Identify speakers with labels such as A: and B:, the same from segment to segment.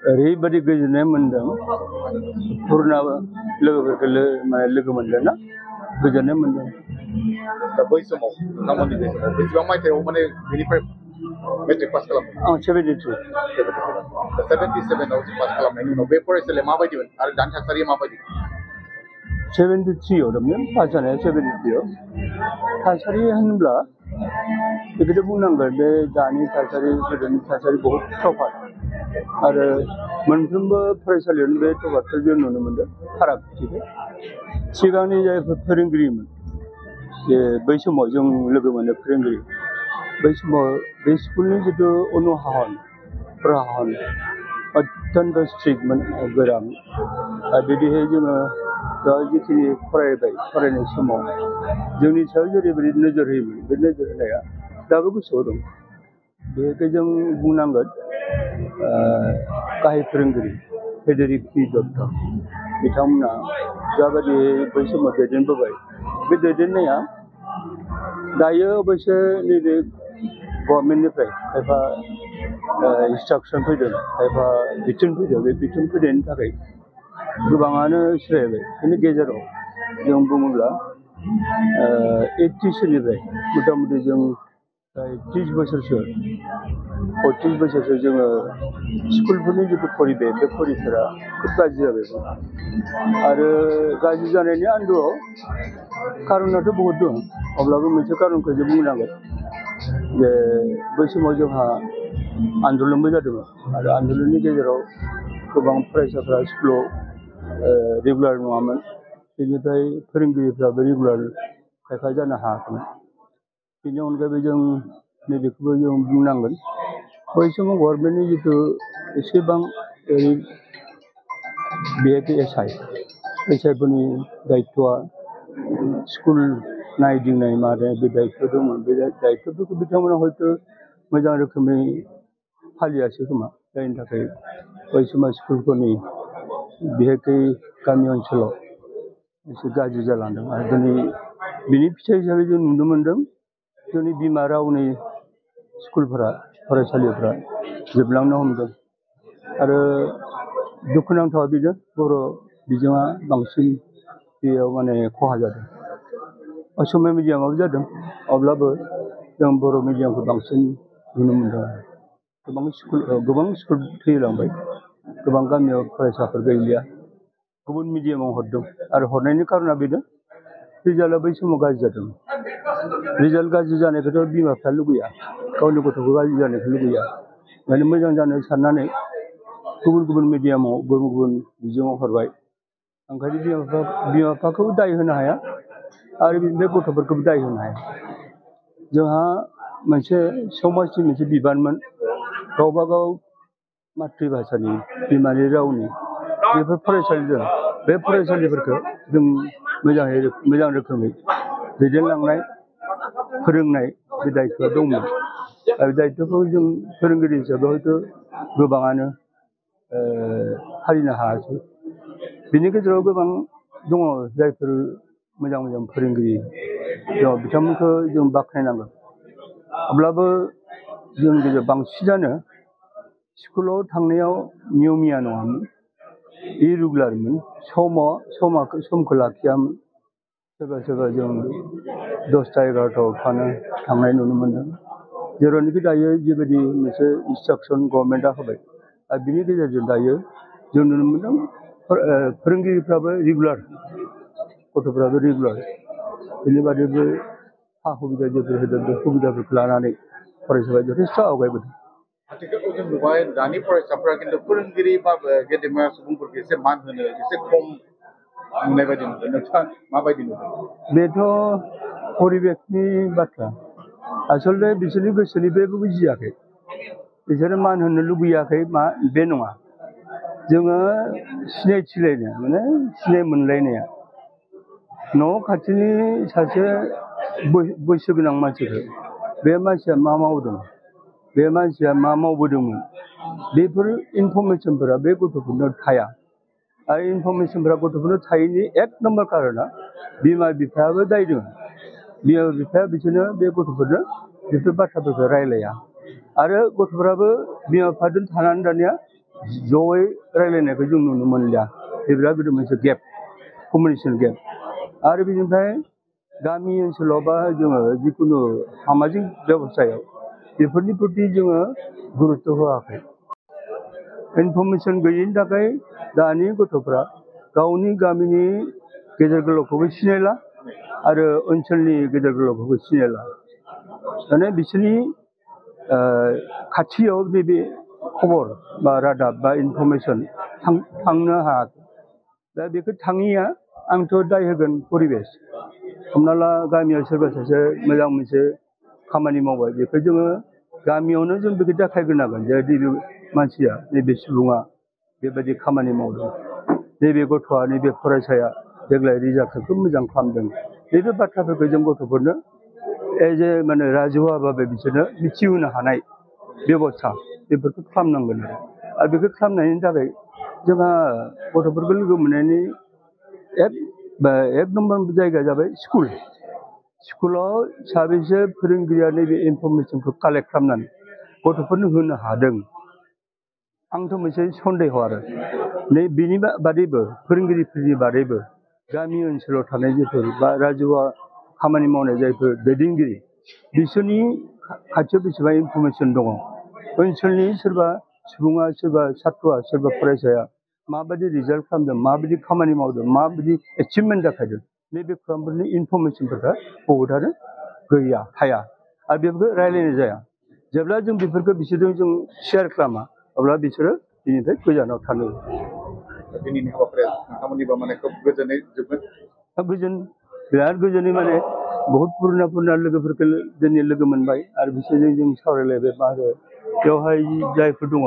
A: ओरैबायदि गोजोननाय मोन्दों पुरुना लोगोफोरखौ लोगो मोनदोंना गोजोननाय मोन्दों।
B: दा बै समाव नोंथांमोननि बेसेबां मायथाइयाव माने बेनिफ्राय मेट्रिक पास खालामदों?
A: आं 73
B: 77आव पास खालामनायनि उनाव बे फरायसालिया माबायदिमोन आरो दानि थासारिया माबायदि?
A: 73 आव दंमोन पास जानाया 73 आव थासारि होनब्ला बेखौथ' बुंनांगोन बे दानि थासारि गोदोनि थासारि बहुद तफात आरो मोनफ्रोमबो फरायसालियावनो बे तफातखौ जों नुनो मोनदों फारागथिखौ। सिगांनि जायफोर फोरोंगिरिमोन जे बै समाव जों लोगो मोनो फोरोंगिरि बै समाव बे स्कुलनि जिथु अनुशासन प्रशासन अत्यन्त स्ट्रिक्टमोन गोरामोन आरो बिदिहाय जोङो दा जिखिनि फरायनाय समाव जोंनि सायाव जेरैबायदि नोजोर होयोमोन बे नोजोर होनाया दाबो गोसोआव दं। बेखौ जों बुंनांगोन गाहाय फोरोंगिरि फेदेरिक पि दत्त बिथांमोना जाबायदि बै समाव दैदेनबोबाय बे दैदेननाया दायो अबयसे नैबे गभर्नमेन्टनिफ्राय खायफा इन्सट्राकसन फैदों खायफा बिथोन फैदों बे बिथोन फैनायनि थाखाय गोबाङानो सोलायबाय। बेनि गेजेराव जों बुङोब्ला 80सोनिफ्राय मथा मथि जों 30 बोसोरसो 35 बोसोरसो जोङो स्कुलफोरनि जिथु परिबेस बे परिसरा खोब गाज्रि जाबाय आरो गाज्रि जानायनि आन्दोआव कारनाथ' बहुद दं अब्लाबो मोनसे कारनखौ जों बुंनांगोन जे बै समाव जोंहा आन्दलनबो जादोंमोन आरो आन्दलननि गेजेराव गोबां फरायसाफ्रा स्कुलाव रेगुलार नङामोन बेनिफ्राय फोरोंगिरिफ्राबो रेगुलार खायफा जानो हायाखैमोन। बेनि अनगायैबो जों नैबेखौबो जों बुंनांगोन बै समाव गभर्नमेन्टनि जिथु एसेबां बिहेपि एस आइफोरनि दायित्वआ स्कुल नायदिंनाय मानाय बे दायित्व दंमोन। बे दायित्वफोरखौ बिथांमोना हयथ' मोजां रोखोमै फालियासै खोमा जायनि थाखाय बै समाव स्कुलफोरनि बिहेखै गामि ओनसोलाव एसे गाज्रि जालांदों आरो दिनै बिनि फिथाइ हिसाबै जों नुनो मोन्दों जोंनि बिमा रावनि स्कुलफोरा फरायसालिफ्रा जोबलांनो हमदों आरो दुखुनांथावा बेनो बर' बिजोङा बांसिन बेयाव माने खहा जादों। असमिया मिडियामाबो जादों अब्लाबो जों बर' मिडियामखौ बांसिन नुनो मोन्दों। गोबां स्कुल थैलांबाय गोबां गामियाव फरायसाफोर गैलिया गुबुन मिडियामाव हरदों आरो हरनायनि कारना बेनो रिजाल्टआ बै समाव गाज्रि जादों। रिजाल्ट गाज्रि जानायखौथ' बिमा बिफाया लुगैया गावनि गथ'खौ गाज्रि जानायखौ लुगैया माने मोजां जानो साननानै गुबुन मिडियामाव गुबुन बिजोङाव हरबाय ओंखायनो बिमा बिफाखौबो दाय होनो हाया आरो बिनिफ्राय गथ'फोरखौबो दाय होनो हाया। जोंहा मोनसे समाजनि मोनसे बिबानमोन गावबा गाव मातृभाषानि बिमानि रावनि बेफोर फरायसालि दं बे फरायसालिफोरखौ जों मोजां रोखोमै दैदेनलांनाय फोरोंनाय बे दायित्वआ दंमोन आरो दायित्वखौ जों फोरोंगिरि हिसाबै हयथ' गोबाङानो फालिनो हायासै। बिनि गेजेराव गोबां दङ जायफोर मोजां फोरोंगिरि दङ बिथांमोनखौ जों बाख्नायनांगोन। अब्लाबो जोंनि गेजेराव बांसिनानो स्कुलाव थांनायाव नियमिया नङामोन इरेगुलारमोन समखौ लाखियामोन। सोरबा जों 10टा 11टायाव थांनाय नुनो मोन्दों जेरावनोखि दायो जिबायदि मोनसे इन्सट्राकसन गभर्नमेन्टआ होबाय आरो बिनि गेजेरजों दायो जों नुनो मोन्दों फोरोंगिरिफ्राबो रेगुलार गथ'फ्राबो रेगुलार बेनि बादैबो हा सुबिदा जेफोर होदों बे सुबिदाफोरखौ लानानै फरायसाफ्रा जथेस्थ' आवगायबोदों।
B: आथिखालाव जों नुबाय दानि फरायसाफ्रा खिन्थु फोरोंगिरि बा गेदेमा सुबुंफोरखौ एसे मान होनो एसे खम नुनाय बायदि नुदों नोंथाङा माबायदि नुदों?
A: बेथ' परिबेसनि बाथ्रा आसलथे बिसोरनि गोसोनि बे बुजियाखै बिसोरो मान होनो लुबैयाखै बे नङा जोङो सिनायथिलायनो माने सिनाय मोनलायनाया न' खाथिनि सासे बैसो गोनां मानसिखौ बे मानसिया मा मावदों बे मानसिया मा मावबोदोंमोन बेफोर इनफरमेसनफोरा बे गथ'फोरनो थाया आरो इनफरमेसनफोरा गथ'फोरनो थायैनि एक नम्बर कारना बिमा बिफायाबो दाय दङ। बिमा बिफाया बिसोरनो बे गथ'फोरनो बेफोर बाथ्राफोरखौ रायलाया आरो गथ'फोराबो बिमा बिफाजों थानानै दानिया जयै रायलायनायखौ जों नुनो मोनलिया बे बिराद गिदिर मोनसे गेप कमिउनिकेसन गेप आरो बेनिफ्राय गामि ओनसोलाव बा जोङो जिखुनु सामाजिक बेबस्थायाव बेफोरनि प्रति जोङो गुरुत्व होआखै इनफरमेसन गैयैनि थाखाय दानि गथ'फ्रा गावनि गामिनि गेदेर गोलावखौबो सिनायला आरो ओनसोलनि गेदेर गोलावखौबो सिनायला माने बिसोरनि खाथियाव नैबे खबर बा रादाब बा इनफरमेसन थांनो हायाखै दा बेखौ थाङिया आंथ' दाय होगोन परिबेस हमना ला गामियाव सोरबा सासे मोजां मोनसे खामानि मावबाय बेखौ जोङो गामियावनो जों बेखौ देखायग्रोनांगोन जे नैबे मानसिया नैबे सुबुङा बेबायदि खामानि मावदों नैबे गथ'आ नैबे फरायसाया देग्लाय रिजाल्टखौ खोब मोजां खालामदों बेफोर बाथ्राफोरखौ जों गथ'फोरनो एज ए माने राजुवाबाबो बिसोरनो मिथिहोनो हानाय बेबस्था बेफोरखौ खालामनांगोन आरो बेखौ खालामनायनि थाखाय जोंहा गथ'फोरखौ लोगो मोननायनि एक नम्बर जायगाया जाबाय स्कुलाव साबेसे फोरोंगिरिया नैबे इनफरमेसनखौ कालेक्ट खालामनानै गथ'फोरनो होनो हादों आंथ' मोनसे सन्देह आरो बिनि बादैबो फोरोंगिरिफोरनि बादैबो गामि ओनसोलाव थानाय जायफोर बा राजुवा खामानि मावनाय जायफोर दैदेनगिरि बिसोरनि खाथियाव बेसेबां इनफरमेसन दङ ओनसोलनि सोरबा सुबुङा सोरबा सात्र'आ सोरबा फरायसाया माबायदि रिजाल्ट खालामदों माबायदि खामानि मावदों माबायदि एचिभमेन्ट जाखादों नैबे खालामफोरनि इनफरमेसनफोरा बहुतआनो गैया थाया आरो बेफोरखौ रायलायनाय जाया जेब्ला जों बेफोरखौ बिसोरजों जों शेयार खालामा अब्ला बिसोरो बिनिफ्राय गोजानाव थानो
B: दिनैनि हाबाफारिया नोंथांमोननिबा माने खोब गोजोनै जोबगोन
A: गोजोन बिराद गोजोनै माने बहुत पुरुना लोगोफोरखौ दिनै लोगो मोनबाय आरो बिसोरजों जों सावरायलायबाय आरो बेवहाय जायफोर दङ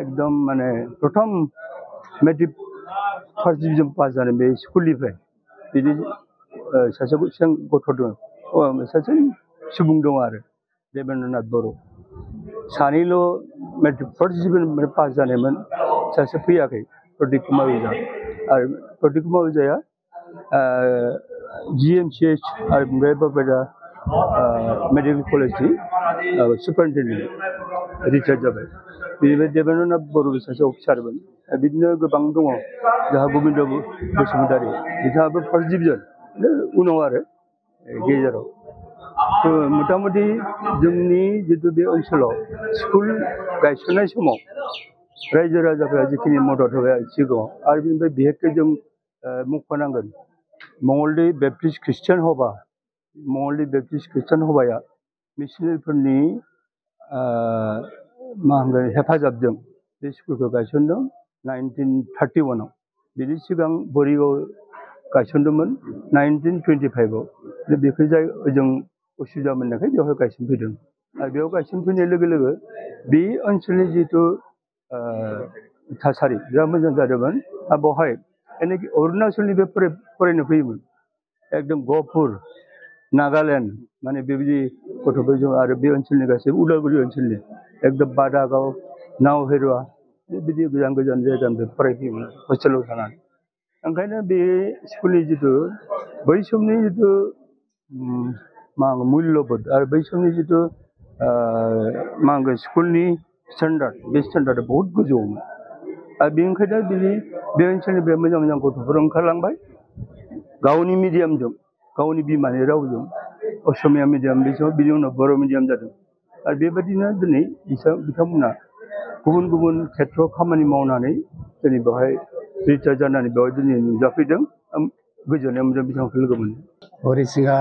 A: एकदम माने प्रथम मेट्रिक फार्स्ट डिभिजन पास जानाय बे स्कुलनिफ्राय बिदि सासे गथ' दङ सासे सुबुं दङ आरो देबेन्द्रनाथ बर' सानैल' मेट्रिक फार्स्ट डिभिजन पास जानायमोन सासे फैयाखै प्रदिप कुमार ओजा आरो प्रदिप कुमार ओजाया GMCH आरो ओमफ्राय बाबादा मेडिकेल कलेजनि सुपारिनटेन्डेन्ट रिटायार्ड जाबाय बेनिफ्राय देबेन्द्रनाथ बर' सासे अफिसारमोन बिदिनो गोबां दङ जोंहा गबिन्द बसुमतारी बिथाङाबो फार्स्ट डिभिजन उनाव आरो गेजेराव मथा मथि जोंनि जितु बे ओनसोलाव स्कुल गायसननाय समाव रायजो राजाफ्रा जिखिनि मदद होबाय सिगाङाव आरो बेनिफ्राय बिहेखे जों मख'नांगोन मंगलदै बेप्टिस्ट ख्रिस्टियान सभाया मिसनारिफोरनि मा होनगोन हेफाजाबजों बे स्कुलखौ गायसनदों 1931 बिनि सिगां बरिगाव गायसनदोंमोन 1925 बेखौ जाय ओजों उसुबिदा मोननायखाय बेवहाय गायसनफैदों आरो बेयाव गायसनफैनाय लोगो लोगो बे ओनसोलनि जिथु थासारि बिराद मोजां जादोंमोन आरो बेवहाय एनेक अरुणाचलनिबो फरायनो फैयोमोन एकदम गहपुर नागालेण्ड माने बेबायदि गथ'फोरजों आरो बे ओनसोलनि गासैबो उदालगुरि ओनसोलनि एकदम बादागाव नावहेरुवा बेबायदि गोजान गोजान जायगानिफ्राय फरायफैयोमोन हस्टेलाव थानानै ओंखायनो बे स्कुलनि जिथु बै समनि जिथु मा होनो मुल्यबोध आरो बै समनि जिथु मा होनगोन स्कुलनि स्टेन्डार्ड बे स्टेन्डार्डआ बहुत गोजौमोन आरो बेनिखायनो बे ओनसोलनिफ्राय मोजां मोजां गथ'फोर ओंखारलांबाय गावनि मिडियामजों गावनि बिमानि रावजों असमिया मिडियाम बे समाव बिनि उनाव बर' मिडियाम जादों आरो बेबायदिनो दिनै बिथांमोना गुबुन गुबुन खेथ्रआव खामानि मावनानै दिनै बेवहाय रिटायार जानानै बेवहाय दिनै नुजाफैदों गोजोननाय मोनदों बिथांखौ लोगो मोनो
C: हरिसिङा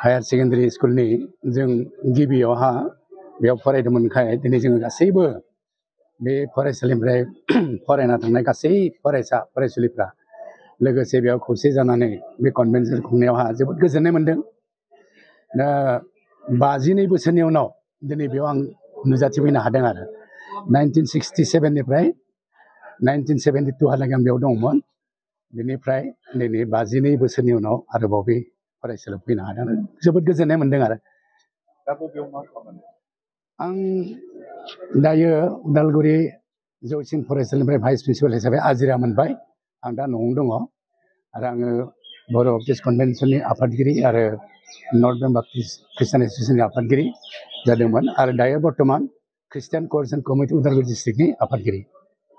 C: हायार सेकेन्डारि स्कुलनि जों गिबियावहा बेयाव फरायदोंमोनखाय दिनै जोङो गासैबो बे फरायसालिनिफ्राय फरायना थांनाय गासै फरायसा फरायसुलिफ्रा लोगोसे बेयाव खौसे जानानै बे कनभेन्सन खुंनायावहा जोबोद गोजोननाय मोन्दों दा 52 बोसोरनि उनाव दिनै बेयाव आं नुजाथिफैनो हादों आरो 1967निफ्राय 1972 हालागै आं बेयाव दङमोन बेनिफ्राय दिनै 52 बोसोरनि उनाव आरोबाव बे फरायसालियाव फैनो हादों जोबोद गोजोननाय मोन्दों आरो
B: दा बबेयाव मा खालामो
C: आं दायो उदालगुरि जौसिन फरायसालिनिफ्राय भाइस प्रिन्सिपाल हिसाबै आजिरा मोनबाय आं दा न'आवनो दङ आरो आङो बर' बाप्टिस्ट कनभेन्सननि आफादगिरि आरो नर्थ बेंगल बाप्टिस्ट ख्रिस्टियान एस'सियेसननि आफादगिरि जादोंमोन आरो दायो बर्थमान ख्रिस्टियान क'अर्डिनेसन कमिटि उदालगुरि डिस्ट्रिक्टनि आफादगिरि।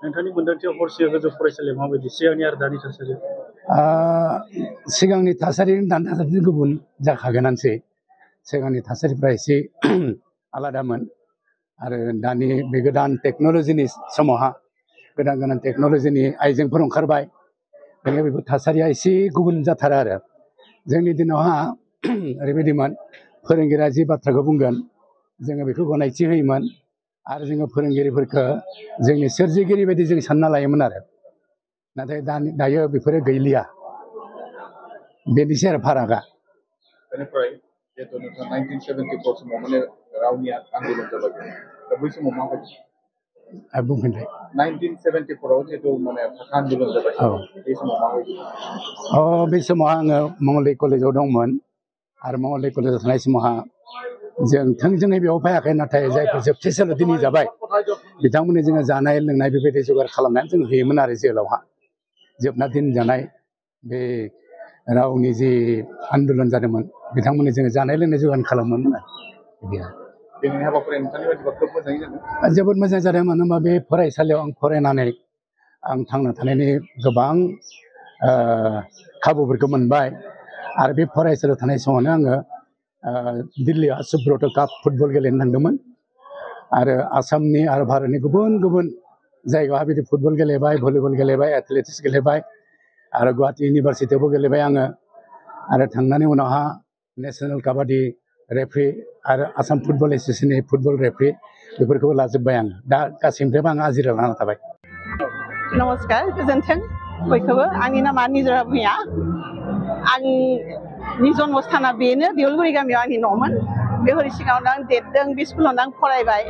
A: नोंथांनि मोनदांथियाव हरसे गोजौ फरायसालिया माबायदि सिगांनि आरो दानि थासारि?
C: सिगांनि थासारि दानि थासारि गुबुन जाखागोनानोसै। सिगांनि थासारिफ्रा एसे आलादामोन आरो दानि बे गोदान टेक्न'लजिनि समावहा गोदान टेक्न'लजिनि आइजेंफोर ओंखारबाय। बेनिखायनो बेफोर थासारिया एसे गुबुन जाथारो आरो। जोंनि दिनावहा ओरैबायदिमोन फोरोंगिरिया जि बाथ्राखौ बुंगोन जोङो बेखौ गनायथि होयोमोन आरो जोङो फोरोंगिरिफोरखौ जोंनि सोरजिगिरि बायदि जों सानना लायोमोन आरो। नाथाय दायो बेफोरो गैलिया। बेनोसै आरो फारागा।
B: बेनिफ्राय जिहेतु नोंथाङा 1974 समाव माने रावनि आन्दलन जाबाय दा बै समाव माबायदि?
C: बुंफिनलाय।
B: 1974 जिहेतु माने भाषा आन्दलन जाबाय बे समाव माबायदि?
C: बे समाव आङो मंगलदै कलेजाव दंमोन आरो मंगलदै कलेजाव थानाय समावहा जों थोंजोङै बेयाव फैयाखै नाथाय जायफोर जोबथेसालियाव दिनै जाबाय बिथांमोननि जोङो जानाय लोंनाय बेबायदि जगार खालामनानै जों होयोमोन आरो जेलावहा जोबना दोनजानाय बे रावनि जि आन्दलन जादोंमोन बिथांमोननि जोङो जानाय लोंनाय जगार खालामोमोन आरो।
B: दिनैनि हाबाफारिया नोंथांनि बायदिबा खोब मोजाङै जादों?
C: जोबोद मोजां जादों। मानो होनबा बे फरायसालियाव आं फरायनानै आं थांना थानायनि गोबां खाबुफोरखौ मोनबाय आरो बे फरायसालियाव थानाय समावनो आङो दिल्लीयाव सुब्रत काप फुटबल गेलेनो थांदोंमोन आरो आसामनि आरो भारतनि गुबुन गुबुन जायगायावहा बिदि फुटबल गेलेबाय, भलिबल गेलेबाय, एथलेटिक्स गेलेबाय आरो गुवाहाटि इउनिभारसिटियावबो गेलेबाय आङो आरो थांनानै उनावहा नेसनेल काबाडि रेफ्रि आरो आसाम फुटबल एस'सियेसननि फुटबल रेफ्रि बेफोरखौबो लाजोब्बाय आङो। दा गासैनिफ्रायबो आं आजिरा लाना थाबाय।
D: नमस्कार, गोजोन्थों बयखौबो। आंनि नामा निजरा भुइया। आंनि जन्मस्थाना बेनो देउलगुरि गामियाव आंनि न'मोन। बे हरिसिङावनो आं देरदों, बे स्कुलावनो आं फरायबाय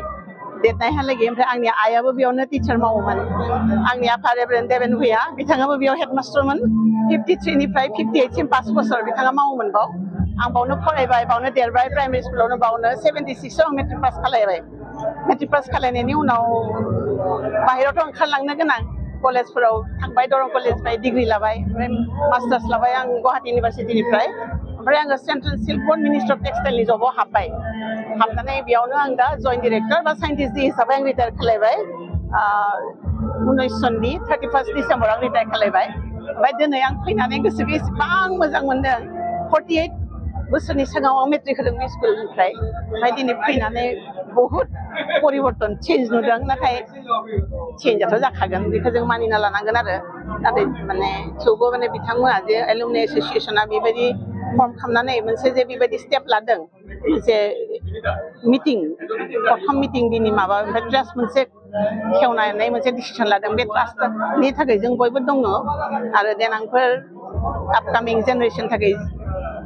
D: देरनायहालागै। ओमफ्राय आंनि आइयाबो बेयावनो टिचार मावोमोन। आंनि आफा रेभारेन्ड देबेन भुइया बिथाङाबो बेयाव हेडमास्टारमोन। 53निफ्राय 58सिम 5 बोसोर बिथाङा मावोमोन बाव। आं बावनो फरायबाय, बावनो देरबाय। प्राइमारि स्कुलावनो बावनो 76आव आं मेट्रिक पास खालायबाय। मेट्रिक पास खालायनायनि उनाव बाहेरायावथ' ओंखारलांनो गोनां कलेजफोराव थांबाय, दरं कलेजनिफ्राय डिग्रि लाबाय, ओमफ्राय मास्टार्स लाबाय आं गुवाहाटि इउनिभारसिटिनिफ्राय। ओमफ्राय आङो central silk board ministry of टेक्सटाइलनि जबाव हाबबाय। हाबनानै बेयावनो आं दा जइन्ट डिरेक्टर बा साइन्टिस्ट हिसाबै आं रिटायार खालायबाय। 1900नि 31 डिसेम्बराव आं रिटायार खालायबाय। ओमफ्राय दिनै आं फैनानै गोसोखौ एसेबां मोजां मोनदों। 48 बोसोरनि सिगाङाव आं मेट्रिक होदों बे स्कुलनिफ्राय। ओमफ्राय दिनै फैनानै बहुद परिबर्तन चेन्ज नुदों। नाथाय चेन्जआथ' जाखागोन, बेखौ जों मानिना लानांगोन आरो। नाथाय माने थेवबो माने बिथांमोना जे एलुमनि एस'सियेसना बेबायदि फर्म खालामनानै मोनसे जे बेबायदि स्टेप लादों, मोनसे मिटिं, प्रथम मिटिं दिनै माबा ओमफ्राय ट्रास्ट मोनसे खेवनानै मोनसे डिसिसन लादों। बे ट्रास्टनि थाखाय जों बयबो दङ आरो देनांफोर आपकामिं जेनेरेसन थाखाय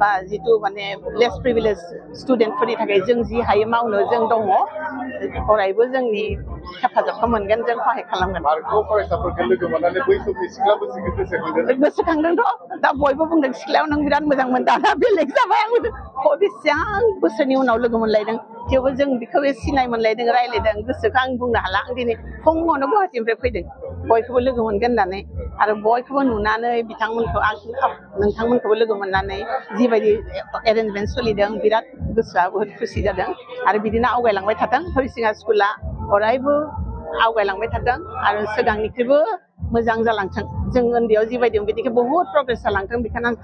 D: बा जिथु माने लेस प्रिभिलेज स्टुडेन्टफोरनि थाखाय जों जि हायो मावनो जों दङ। अरायबो जोंनि हेफाजाबखौ मोनगोन, जों सहाय खालामगोन।
B: फरायसाफोरखौ लोगो मोननानै बै समनि सिख्ला बैसोखौ
D: गोसोखांदोंथ'। दा बयबो बुंदों सिख्लायाव नों बिराद मोजां मोन, दाना बेलेग जाबाय। आं बेसेबां बोसोरनि उनाव लोगो मोनलायदों, थेवबो जों बेखौ सिनाय मोनलायदों, रायज्लायदों। गोसोखौ आं बुंनो हाला। आं दिनै फुङावनो गुवाहाटिनिफ्राय फैदों बयखौबो लोगो मोनगोन होननानै आरो बयखौबो नुनानै बिथांमोनखौ नोंथांमोनखौबो लोगो मोननानै जिबायदि एरेन्जमेन्ट सोलिदों बिराद गोसोआ बहुत खुसि जादों आरो बिदिनो आवगायलांबाय थाथों। हरिसिङा स्कुला अरायबो आवगायलांबाय थाथों आरो सिगांनिख्रुइबो मोजां जालांथों। जों उन्दैयाव जिबायदि बिदिखौ बहुद प्रग्रेस जालांथों बेखौनो आं